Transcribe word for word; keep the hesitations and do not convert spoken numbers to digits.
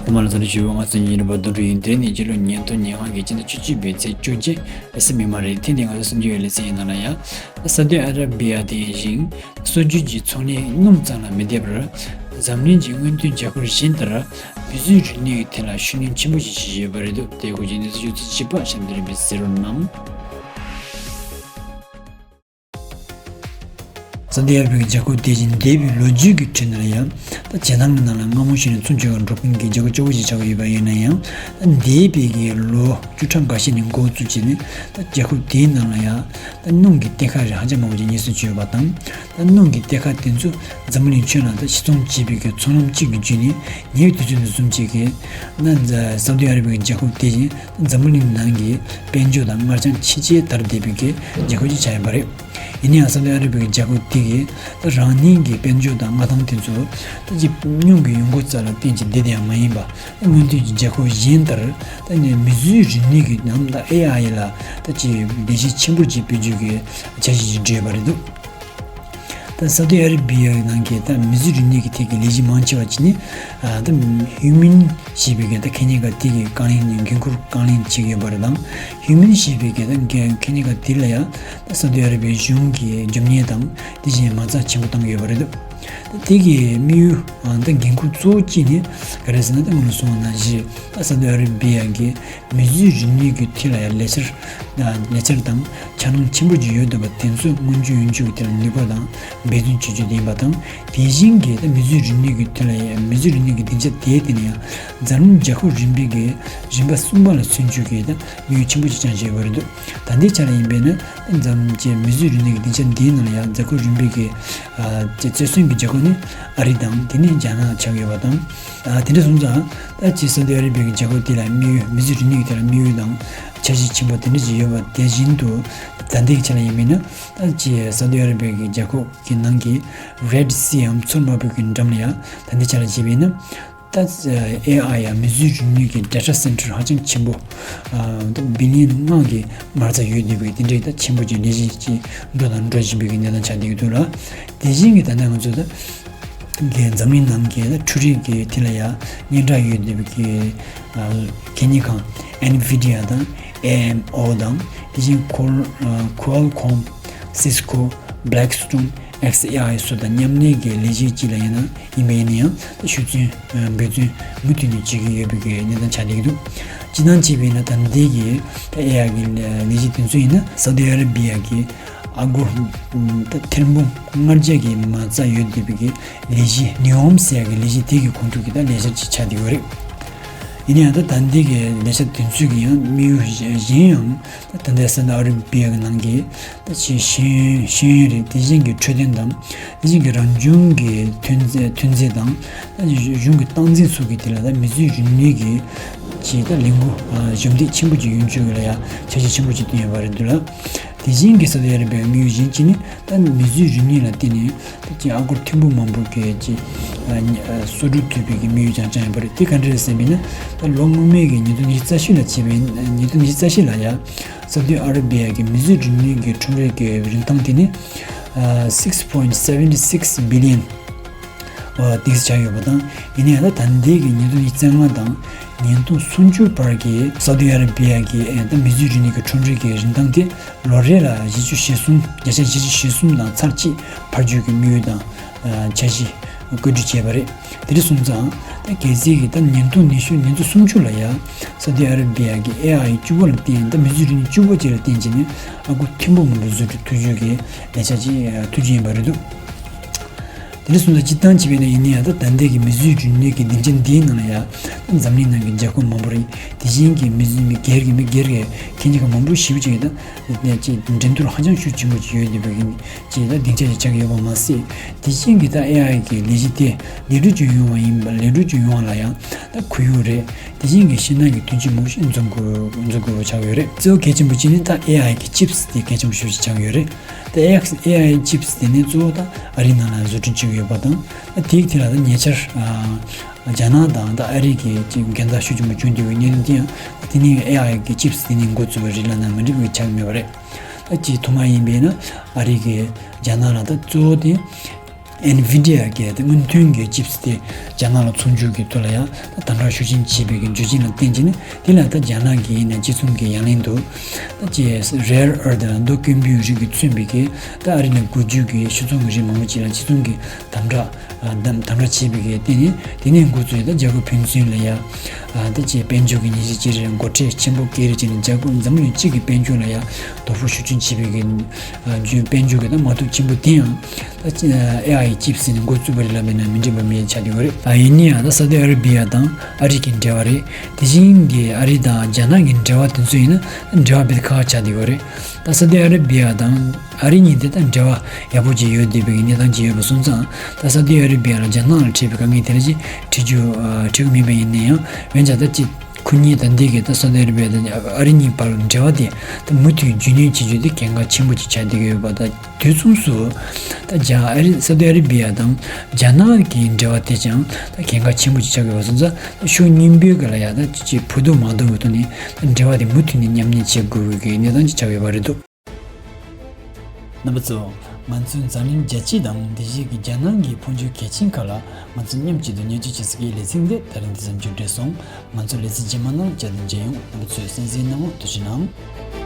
ཚང་མ་ལ་འཚམས་འདྲི་ཞུ། ང་ཚོ་ཉིན་རེ་བར་དུ་འགྲོ་ཡིན། དེ་ནི་སྤྱི་ལོ་ཉིས་སྟོང་ཉི་ལྔ་གི་སྤྱི་ཟླ་བཅུ་གཅིག་པའི་ཚེས་བཅོ་བརྒྱད་ཨེ་སི་མི་མ་རེད། ཐེངས་འདི་ང་ཚོ་གསར་འགྱུར་ལེ་ཚན་ཡིན་ནང་ལ་ཡ། ས་ཨུ་དི་ཨ་ར་བི་ཡ་དེ་བཞིན་སྲོལ་རྒྱུན་གྱི་ཚོང་ལས་སྣུམ་ཙམ་ལ་མི་བསྡད་པར། འཛམ་གླིང་གི་སྔོན་ཐོན་རྒྱལ་ཁབ་གཞན་ལྟར་མིས་བཟོས་རིག་ནུས་ཀྱི་ཐད་ལ་ཤུགས་སྣོན་ཆེན་པོ་ཞིག་བྱེད་ཀྱི་ཡོད་པ་རེད་འདུག་དེ་སྐོར་གྱི་གནས་ཚུལ་ཞིབ་ཕྲ་ཞིབ་འདིར་སྤེལ་གསལ་རོགས་གནང་། ས་ཨུ་དི་ཨ་ར་བི་ཡའི་རྒྱལ་ཁབ་དེ་བཞིན་འདས་པའི་ལོ་རྒྱུས་ཀྱི་ཁྲོད་ནས་ཡང་། ད་བྱེ་ཐང་གི་ནང་ལ་སྔ་མོ་ཞིག་ནས་ཚོང་བྱེད་པར་འགྲོ་མཁན་གྱི་རྒྱལ་ཁབ་གཙོ་བོ་ཞིག་ཆགས་ཀྱི་ཡོད་པ་ཡིན་ན་ཡང་། ད་འདས་པའི་གི་ལོ་བཅུ་ཕྲག་འགའ་ཤས་ནས་འགོ་བཙུགས་བྱས་ནས། ད་རྒྱལ་ཁབ་དེའི་ནང་ལ་ཡང་ད་སྣུམ་གྱི་གཏེར་ཁ་རིགས་ཧ་ཅང་མང་པོ་ཞིག་རྙེད་སོར་བྱས་ཡོད་པ་དང་། ད་སྣུམ་གྱི་གཏེར་ཁ་དེ་ཚོ་འཛམ་བུ་གླིང་ཁྱོན་ལ་ད་ཕྱིར་ཚོང་བྱེད་པའི་གི་ཚོང་ལམ་གཅིག་གི་བརྒྱུད་ནས། ཉེ་བའི་དུས་ཚོད་ནས་བཟུང་བྱས་ཀྱི་ན། ས་ཨུ་དི་ཨ་ར་བི་ཡའི་རྒྱལ་ཁབ་དེ་བཞིན་འཛམ་བུ་གླིང་ནང་གི་དཔལ་འབྱོར་དང་སྔར་ཡང་ཆེས་ཆེར་དར་བསྡད་པའི་གི་རྒྱལ་ཁབ་ཅིག་ཆགས་ཡོད་པ་རེད། ཡིན་ན་ཡང་ས་ཨུ་དི་ཨ་ར་བི་ཡའི་རྒྱལ་ཁབ་དེ་གིས་ད་རང་ཉིད་ཀྱི་དཔལ་འབྱོར་དང་མངའ་ཐང་དེ་ཚོ་ད་ཅིག་སྣུམ་གྱི་ཡོང་སྒོ་རྩ་ལ་བརྟེན་བྱས་བསྡད་དེ་ཡང་མ་ཡིན་པ། ད་སྔོན་ཐོན་གྱི་རྒྱལ་ཁབ་གཞན་ལྟར་ད་ནི་མིས་བཟོས་རིག་ནུས་ཀྱི་ནང་ད་ཨེ་ཨའི་ལ་ད་ཅིག་ལས་གཞི་ཆེན་པོ་ཅིག་སྤེལ་རྒྱུ་གི་འཆར་གཞི་ཅིག་བསྒྲིགས་ཡོད་པ་རེད་འདུག་ད་ས་ཨུ་དི་ཨ་ར་བི་ཡའི་ནང་གི་ད་མིས་བཟོས་རིག་ནུས་ཀྱི་ཐད་ཀྱི་ལས་གཞི་མང་ཆེ་བ་ཅིག་ནི། ཨ་ད་ཧུའུ་མིན་ཞེས་པའི་གི་ད་ཁེ་ཉེ་ག་དེ་གི་རྐང་གླིང་ནས་འགན་འཁུར་རྐང་གླིང་བྱེད་ཀྱི་ཡོད་པ་རེད་དང་། ཧུའུ་མིན་ཞེས་པའི་གི་ད་འགན་ཁེ་ཉེ་ག་དེ་ལ་ཡང་ད་ས་ཨུ་དི་ཨ་ར་བི་ཡའི་གཞུང་གིས་རྒྱབ་གཉེར་དང་དེ་བཞིན་མ་རྩ་ཆེན་པོ་བཏང་གི་ཡོད་པ་རེད་འདུག་ད་དེ་གི་དམིགས་ཡུལ་ཨ་ད་འགན་འཁུར་གཙོ་བོ་གཅིག་ནི་ག་རེ་ཟེར་ན། ད་སྔོན་ལ་གསུངས་པ་ནང་བཞིན་ད་ས་ཨུ་དི་ཨ་ར་བི་ཡ་གི་མིས་བཟོས་རིག་ནུས་ཀྱི་ཐད་ལ་ཡང་ལས་འཆར། ལས་འཆར་དང་འཆར་སྣང་ཆེན་པོ་ཅིག་ཡོད་འདུག་པ་དེ་ཚོ་མངོན་འགྱུར་ཡོང་རྒྱུ་གི་ཐད་ལ་ནུས་པ་དང་འབད་བརྩོན་བྱེད་རྒྱུ་དེ་ཡིན་པ་དང་། དེ་བཞིན་གྱི་ད་མིས་བཟོས་རིག་ནུས་ཀྱི་ཐད་ལ་ཡང་མིས་བཟོས་རིག་ནུས་ཀྱི་སྡིངས་ཆ་དེའི་སྟེང་ནས་ཡང་འཛམ་གླིང་རྒྱལ་ཁབ་རིམ་པའི་གི་རིམ་པ་གསུམ་པ་ལ་སོན་རྒྱུ་གི་ད་དམིགས་ཡུལ་ཆེན་པོ་ཞིག་བཅངས་བྱས་ཡོད་པ་རེད་འདུག་ད་ལྟའི་ཆ་ལ་ཡིན་པས་ན། འཛམ་གྱི་མིས་བཟོས་རིག་ནུས་ཀྱི་སྡིངས་ཆ་འདིའི་ནང་ལ་ཡང་རྒྱལ་ཁབ་རིམ་པའི་གི་ཨ་ཅེ་རྩེར་སོན་གྱི་རྒྱལ་ཁབ་ནི་ཨ་རི་དང་དེ་ནས་རྒྱ་ནག་ཆགས་ཡོད་པ་དང་། ཨ་དེ་འདྲ་སོང་ཙང་ད་ཅེ་ས་ཨུ་དི་ཨ་ར་བི་ཡའི་རྒྱལ་ཁབ་དེ་ལ་དམིགས་ཡུལ་མིས་བཟོས་རིག་ནུས་ཀྱི་ཐད་ལ་དམིགས་ཡུལ་དང་འཆར་གཞི་ཆེན་པོ་དེ་འདྲ་ཞིག་ཡོད་པ་དེ་བཞིན་དུ། ད་ལྟའི་ཆ་ལ་ཡིན་པས་ན་ད་ཅེ་ས་ཨུ་དི་ཨ་ར་བི་ཡའི་རྒྱལ་ཁབ་ཀྱི་ནང་གི་Red Sea འམ་མཚོ་དམར་པོའི་གི་འགྲམ་ལ་ཡང་ད་ལྟའི་ཆ་ལ་བྱས་པས་ན། ད་ཨེ་ཨའི་ཡ་མིས་བཟོས་རིག་ནུས་ཀྱི་data center ཧ་ཅང་ཆེན་པོ་ཨ་ད་བི་ལི་ཡན་ལྔ་གི་མ་རྩ་ཡོད་བསྡད་པའི་དེ་འདྲའི་ད་ཆེན་པོ་ཅིག་ལས་གཞི་ཅིག་འགྲོ་དང་འགྲོ་བཞིན་པའི་གི་གནས་སྟངས་ཆགས་བསྡད་ཀྱི་འདུག་ལ། དེ་བཞིན་གྱི་ད་ལྟ་ང་ཚོ་ད་གི་འཛམ་གླིང་ནང་གི་ད་འཕྲུལ་རིག་གི་ཐད་ལ་ཡ་སྙན་གྲགས་ཡོད་བསྡད་པའི་གི་ཨ་གད་སྙིགས་ཁང་Nvidia དང་ཨེ་ཨེམ་ཨོ་དང་དེ་བཞིན་Qual- ཨ་Qualcomm, Cisco, Blackstone, xAI སོགས་དང་མཉམ་ལས་ཀྱི་ལས་གཞི་གཅིག་ལ་ཡིན་ན་ཡིན་པ་ཡིན་ན་ཡང་ད་ཤུགས་བརྩོན་འབད་བརྩོན་མུ་མཐུད་ནས་བྱེད་ཀྱི་ཡོད་པའི་གི་གནས་སྟངས་ཆགས་བསྡད་ཀྱི་འདུག་སྤྱིར་བཏང་བྱས་པས་ན་ད་ལྟའི་གི་ད་ཨེ་ཨའི་གི་ལས་གཞི་དེ་ཚོ་ཡིན་ན་སའུ་ཏི་ཨ་ར་བི་ཡ་གི་ཨ་སྒོར་ད་ཐེར་འབུམ་ལྔ་བརྒྱ་གི་མ་རྩ་ཡོད་བསྡད་པའི་གི་ལས་གཞི་ནིའོམ་ཟེར་ཡ་གི་ལས་གཞི་དེ་གི་ཁོངས་གཏོགས་ཀྱི་ད་ལས་འཆར་ཅིག་ཆགས་བསྡད་ཡོད་རེད། ཡིན་ན་ཡང་ད་ད་ལྟའི་གི་ལས་འཆར་དེ་ཚོའི་གི་ཡང་དམིགས་ཡུལ་གཞན་ཡང་ད་ད་ལྟའི་སའུ་ཏི་ཨ་ར་བི་ཡ་གི་ནང་གི་ད་ཅིག་ཤེས་ཡོན་ཤེས་ཡོན་རེད། དེ་བཞིན་གྱི་འཕྲོད་བསྟེན་དང་དེ་བཞིན་གྱི་རང་བྱུང་གི་ཐོན་རྫས་ཐོན་རྫས་དང་ད་གཞུང་གི་སྟངས་འཛིན་སོགས་ཀྱི་དེ་ལ་ད་མིས་བཟོས་རིག་ནུས་ཀྱི་ཅིག་ད་ལས་འགུལ་ཞབས་འདེགས་ཆེན་པོ་ཅིག་ཡོང་ཆོག་གི་ལ་ཡ་འཆར་གཞི་ཆེན་པོ་ཅིག་བཏོན་ཡོད་པ་རེད་འདུག་ལ། དེ་བཞིན་གྱི་སའུ་ཏི་ཨ་ར་བི་ཡའི་དམིགས་ཡུལ་གཞན་གཅིག་ནི་ད་མིས་བཟོས་རིག་ནུས་ལ་བརྟེན་ནས་ད་ཅིག་ཨ་སྒོར་ཐེར་འབུམ་མང་པོ་གི་ཅིག་གསོག་འགྲུབ་ཐུབ་པའི་གི་དམིགས་ཡུལ་ཀྱང་བཅངས་ཡོད་པ་རེད། དེ་ག་འདྲ་རེད་ཟེར་བས་ན་ད་ལོ་སྔོན་མའི་གི་ཉིས་སྟོང་ཉི་ཤུ་རྩ་བཞི་ལ་བྱས་པའི་ཉིས་སྟོང་ཉི་ཤུ་རྩ་བཞི་ལ་ཡ། སའུ་ཏི་ཨ་ར་བི་ཡ་གི་མིས་བཟོས་རིག་ནུས་ཀྱི་ཁྲོམ་རའི་གི་རིན་ཐང་དེ་ནི་six point seven six billion དེ་ཆགས་ཡོད་པ་དང་། ཡིན་ན་ཡང་ད་ད་ལྟའི་གི་ཉིས་སྟོང་ཉི་ཤུ་རྩ་ལྔ་དང་ཉིས་སྟོང་སུམ་ཅུ་བར་གྱི་སའུ་ཏི་ཨ་ར་བི་ཡ་གི་ད་མིས་བཟོས་རིག་ནུས་ཀྱི་ཁྲོམ་རའི་གི་རིན་ཐང་དེ་ལོ་རེ་ལ་བཞི་བཅུ་ཞེ་གསུམ་བརྒྱ་ཆ་བཞི་བཅུ་ཞེ་གསུམ་དང་ཚེག་གཅིག་འཕར་རྒྱུ་གི་དམིགས་ཡུལ་དང་འཆར་གཞི་བཀོད་སྒྲིག་བྱས་པ་རེད། དེ་འདྲ་སོང་ཙང་ད་གལ་སྲིད་ཀྱི་ད་ཉིས་སྟོང་ཉི་ཤུ་ཉིས་སྟོང་སུམ་ཅུ་ལ་ཡ་སའུ་ཏི་ཨ་ར་བི་ཡ་གི་ཨེ་ཨའི་བཅུ་པ་ལ་བརྟེན་ད་མིས་བཟོས་རིག་ནུས་བཅུ་པ་ཅིག་ལ་བརྟེན་བྱས་ནས་ཨ་སྒོར་ཐེར་འབུམ་མང་པོ་བཟོ་སྒྲུབ་ཐུབ་རྒྱུ་གི་ལས་འཆར་ཅིག་ཐུགས་རྗེ་ཡིན་པ་རེད་འདུག་དེ་འདྲ་སོང་ཙང་སྤྱིར་བཏང་བྱས་པས་ན་ཡིན་ན་ཡང་ད་ད་ལྟའི་གི་མིས་བཟོས་རིག་ནུས་ཀྱི་སྡིངས་ཆ་འདིའི་ནང་ལ་ཡ་འཛམ་གླིང་ནང་གི་རྒྱལ་ཁབ་མང་པོ་རེད། དེ་བཞིན་གྱི་མི་མི་སྒེར་གྱི་མི་སྒེར་གྱི་ཁྱིམ་གྱི་ཁ་མང་པོ་ཞེ་པོ་ཅིག་ད་ཅིག་འགྲན་བསྡུར་ཧ་ཅང་ཤུགས་ཆེན་པོ་ཅིག་ཡོད་བསྡད་པའི་གི་ཅིག་ད་སྡིངས་ཆ་ཞིག་ཆགས་ཀྱི་ཡོད་པ་མ་ཟད། དེ་བཞིན་གྱི་ད་ཨེ་ཨའི་གི་ལས་གཞི་དེ་ལེགས་གྲུབ་ཅིག་ཡོང་བ་ཡིན་པ་ལེགས་གྲུབ་ཅིག་ཡོང་བ་ལ་ཡང་ད་ཁོར་ཡུག་རེད། དེ་བཞིན་གྱི་ཤིང་ནགས་ཀྱི་ཐོན་སྐྱེད་མང་པོ་ཞིག་འཛུགས་དགོས་འཛུགས་དགོས་པ་ཆགས་ཡོད་རེད། གཙོ་བོ་གལ་ཆེན་པོ་གཅིག་ནི་ད་ཨེ་ཨའི་གི་ཅིབ་སི་དེ་གལ་ཆེན་པོ་ཞེ་པོ་ཅིག་ཆགས་ཡོད་རེད། ད་ཨེ་ཨའི་ཅིབ་སི་དེ་ནི་གཙོ་བོ་ད་ཨ་རིའི་ནང་ལ་བཟོ་སྐྲུན་བྱེད་ཀྱི་ཡོད་པ་དང་། ད་དེའི་ཐད་ལ་ད་ཉེ་ཆར་རྒྱ་ནག་དང་ད་ཨ་རི་གི་ཅིག་འགལ་ཟླ་ཤུགས་ཆེན་པོ་བྱུང་བསྡད་པའི་གནད་དོན་དེ་ཡང་དེ་ནི་ཨེ་ཨའི་གི་ཅིབ་སི་དེ་ནི་འགོ་བཙུགས་པའི་རིགས་ལ་ན་མི་འགྲིག་པའི་ཆགས་མེད་པ་རེད། ད་ཅིག་ཐོག་མ་ཡིན་པས་ན་ཨ་རི་གི་རྒྱ་ནག་ལ་ད་གཙོ་བོ་དེ། ཨེན་ཝི་ཌི་ཡ་གི་དེ་སྔོན་ཐོན་གྱི་ཅིབ་སི་དེ་རྒྱ་ནག་ལ་ཚོང་སྒྱུར་གྱི་ཐོག་ལ་ཡང་ད་དམ་དྲག་ཤུགས་ཆེན་བྱས་པའི་གི་རྒྱུ་རྐྱེན་ལ་བརྟེན་བྱས་ནས། དེ་ལ་ད་རྒྱ་ནག་གི་ཡིན་ན་སྤྱི་ཚོགས་ཀྱི་ཡང་ལན་དུ་ད་ཅི་རེར་ཨར་ཐི་དང་མདོ་སྐྱོན་འབུའི་རིགས་ཀྱིས་མཚོན་པའི་གི་ད་ཨ་རི་ནས་འགོ་བརྗོད་ཀྱི་ཕྱི་ཚོང་གི་རིགས་མང་པོ་ཅིག་ལ་སྤྱི་ཚོང་གི་དམ་དྲག་ཨ་དམ་དམ་དྲག་བྱས་པའི་གི་སྟེང་ནས། དེ་ནས་འགོ་བཙུགས་ཡ་ད་རྒྱལ་ཁབ་ཕན་ཚུན་ལ་ཡ་ཨ་ད་ཅི་དཔལ་འབྱོར་གྱི་ཉེས་ཆད་བཅད་རེད། སྒོ་ཁྲལ་ཆེན་པོ་བཀལ་རེད་བྱས་ནས། རྒྱལ་ཁབ་འཛམ་གླིང་གཅིག་གི་དཔལ་འབྱོར་ལ་ཡ་དོ་ཕོག་ཤུགས་ཆེན་བྱས་པའི་གི་ཨ་རྒྱུ་དཔལ་འབྱོར་གྱི་ད་མ་ཐུག་ཆེན་པོ་དེ་ཡང་ད་ཅི་ཨེ་ཨའི་ཅིབ་སི་ནས་འགོ་བཙུགས་པ་རེད་ལབ་ཡིན་ན་མི་འགྲིག་པ་མེད་ཆགས་བསྡད་ཡོད་རེད། ཨ་ཡིན་ན་ཡང་ད་སའུ་ཏི་ཨ་ར་བི་ཡ་དང་ཨ་རི་གི་འབྲེལ་བ་རེད། དེ་བཞིན་གྱི་ཨ་རི་དང་རྒྱ་ནག་གི་འབྲེལ་བ་དེ་ཚོ་ཡིན་ན་འབྲེལ་བ་དཔེ་ཁག་ཆགས་བསྡད་ཡོད་རེད། ད་སའུ་ཏི་ཨ་ར་བི་ཡ་དང་ཨ་རི་གཉིས་དེ་ད་འབྲེལ་བ་ཡག་པོ་ཅིག་ཡོད་བསྡད་པའི་གནས་སྟངས་ཅིག་ཡོད་པ་སོང་ཙང་། ད་སའུ་ཏི་ཨ་ར་བི་ཡ་ལ་རྒྱ་ནག་ལ་འཕྲད་པའི་དཀའ་ངལ་དེ་འདྲ་ཅིག་འཕྲད་རྒྱུ་ཨ་འཕྲད་ཀྱི་མིན་པ་ཡིན་ན་ཡང་། འོན་ཀྱང་ད་ཅིག་ཁོ་གཉིས་ད་འདི་གི་ད་སའུ་ཏི་ཨ་ར་བི་ཡ་དང་ཨ་རི་གཉིས་བར་འབྲེལ་བ་དེ་ད་མུ་མཐུད་རྒྱུན་གནས་བྱེད་རྒྱུ་དེ་གལ་འགངས་ཆེན་པོ་ཅིག་ཆགས་བསྡད་ཀྱི་ཡོད་པ། ད་དུས་མཚུངས་སུ་ད་རྒྱ་ཨ་རི་སའུ་ཏི་ཨ་ར་བི་ཡ་དང་རྒྱ་ནག་གི་འབྲེལ་བ་དེ་ཀྱང་ད་གལ་འགངས་ཆེན་པོ་ཅིག་ཆགས་ཀྱི་ཡོད་པ་སོང་ཙང་། ད་ཕྱོགས་གཉིས་པོའི་སྒང་ལ་ཡ་ད་ཅིག་བུ་ཐུག་མ་ཐུག་གི་ཐོག་ནས་ད་འབྲེལ་བ་དེ་མུ་མཐུད་ནས་ཉམས་ལེན་བྱེད་དགོས་པའི་གི་གནས་སྟངས་ཅིག་ཆགས་ཡོད་པ་རེད་འདུག། རྣམ་པ་ཚོ། ང་ཚོའི་འཛམ་གླིང་རྒྱལ་སྤྱི་དང་དེ་བཞིན་གྱི་རྒྱ་ནག་གི་འཕོ་འགྱུར་གལ་ཆེན་ཁག་ལ་ང་ཚོ་མཉམ་གཅིག་ཏུ་ཉན་སྤྱོད་བྱེད་ས་གི་ལེ་ཚན་འདི་ད་རིང་འདི་ཙམ་མཇུག་བསྒྲིལ་སོང་། ང་ཚོ་ལེ་ཚན་རྗེས་མ་ནང་བསྐྱར་དུ་མཇལ་ཡོང་། རྣམ་པ་ཚོས་གསན་གཟིགས་གནང་བར་ཐུགས་རྗེ་གནང་།